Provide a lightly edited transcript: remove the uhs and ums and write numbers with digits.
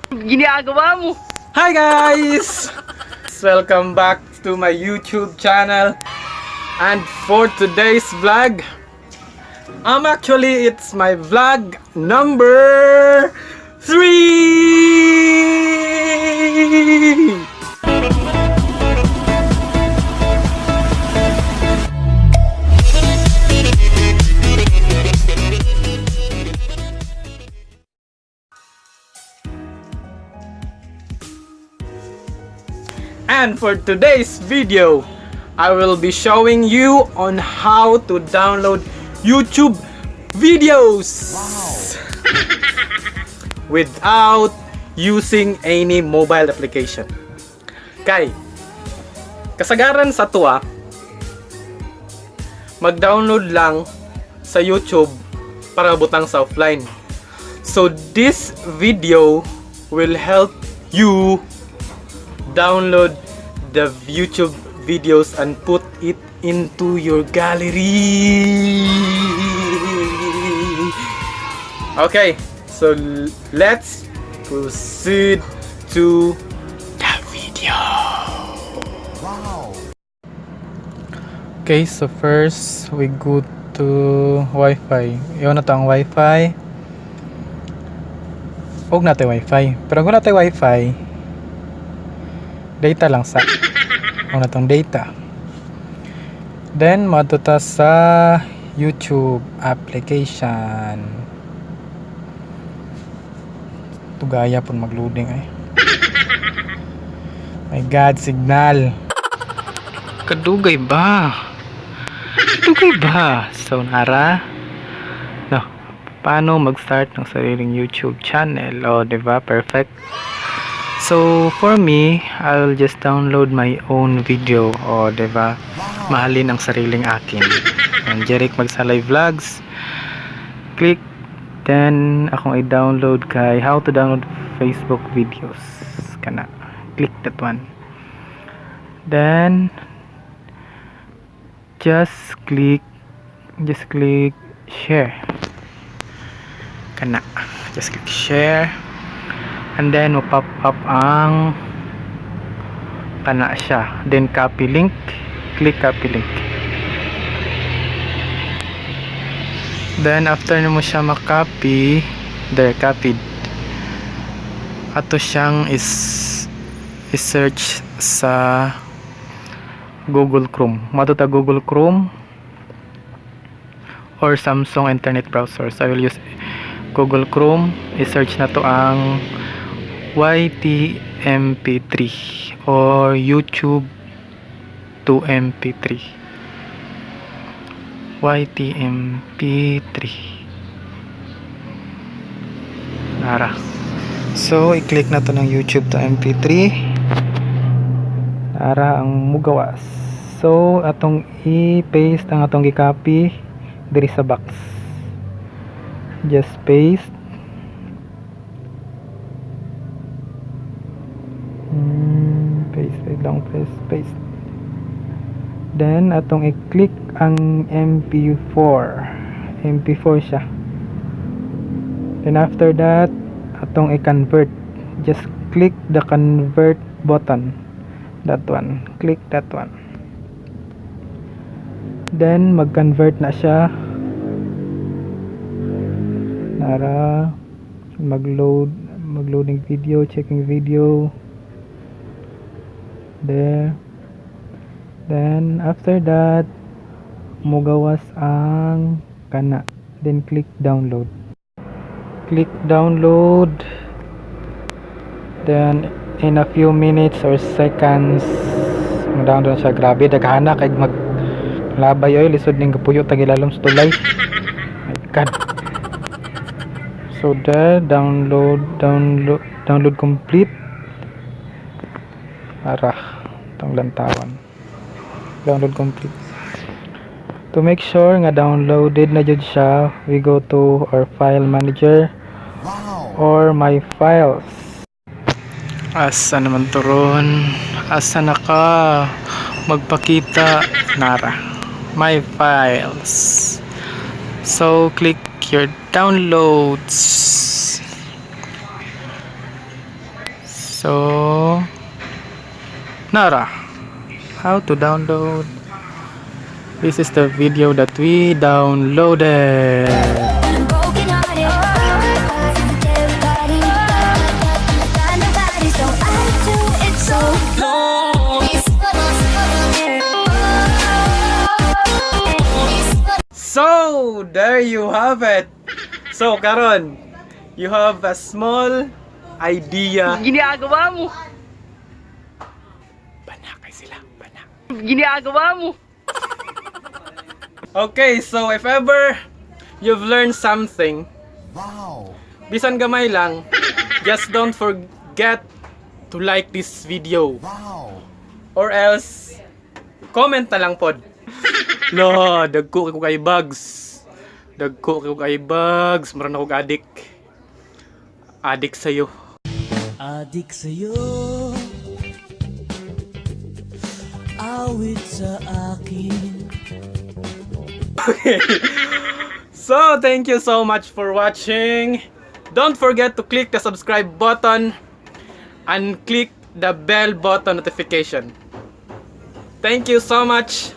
Ginagawa mo? Hi guys! Welcome back to my YouTube channel. And for today's vlog, actually it's my vlog number 3! And for today's video, I will be showing you on how to download YouTube videos without using any mobile application. Kay, kasagaran sa tuwa, mag-download lang sa YouTube para butang sa offline. So this video will help you download the YouTube videos and put it into your gallery. Okay, so let's proceed to the video. Okay, so first we go to Wi-Fi. Iyon na to ang Wi-Fi. Og natin Wi-Fi. Pero kung natin Wi-Fi, data lang sa ang natong data. Then moadto ta sa YouTube application. Tugaya pud magloading ay. My God, signal. Kadugay ba? Kadugay ba? So nara. No. Paano mag-start ng sariling YouTube channel? O, di ba? Perfect. So, for me, I'll just download my own video. O, di ba? Mahalin ang sariling akin. And Jeric Magsalay Vlogs. Click. Then, akong i-download kay how to download Facebook videos. Kana. Click that one. Then, just click share. Kana. Just click share. And then mo pop up ang kana siya. Then copy link, click copy link. Then after nimo siya makopy, there, copied. Ato siyang is i-search sa Google Chrome. Moadto ta Google Chrome or Samsung internet browser. So I will use Google Chrome. I-search na to ang YTMP3 or YouTube to MP3. YTMP3. Nara. So, i-click na to ng YouTube to MP3. Nara ang mugawas. So, atong i-paste ang atong gi-copy diri sa box. Just paste. Paste, wait lang, paste, paste. Then, atong i-click ang MP4. MP4 siya. Then, after that, atong i-convert. Just click the convert button. That one. Click that one. Then, mag-convert na siya. Nara, mag-load, mag-loading video, checking video. There. Then, after that, mugawas ang kana. Then, click download. Click download. Then, in a few minutes or seconds, mag-download siya. Grabe, daghana kay mag labay oy, lisod ning kapuyo tagilalom sa tulay. My God. So, there, download, download, download complete. Ara, itong lantawan. Download complete. To make sure nga downloaded na jud siya, we go to our file manager or my files. Asa naman to ron? Asa na ka? Magpakita. Nara. My files. So, click your downloads. So, Nara, how to download. This is the video that we downloaded. I'm broken hearted. Since the day we parted. Got nobody, so I do it so long. So, there you have it. So, karon, you have a small idea. Ginagawa mo! Banakay sila, banak. Ginagawa mo! Okay, so if ever you've learned something, wow, bisan gamay lang, just don't forget to like this video. Wow. Or else, comment na lang pod. Lo, dagko ko kay bugs. Dagko ko kay bugs. Maran ako adik. Adik sa'yo. Adik sa'yo. Awit sa akin. Okay. So, thank you so much for watching. Don't forget to click the subscribe button and click the bell button notification. Thank you so much.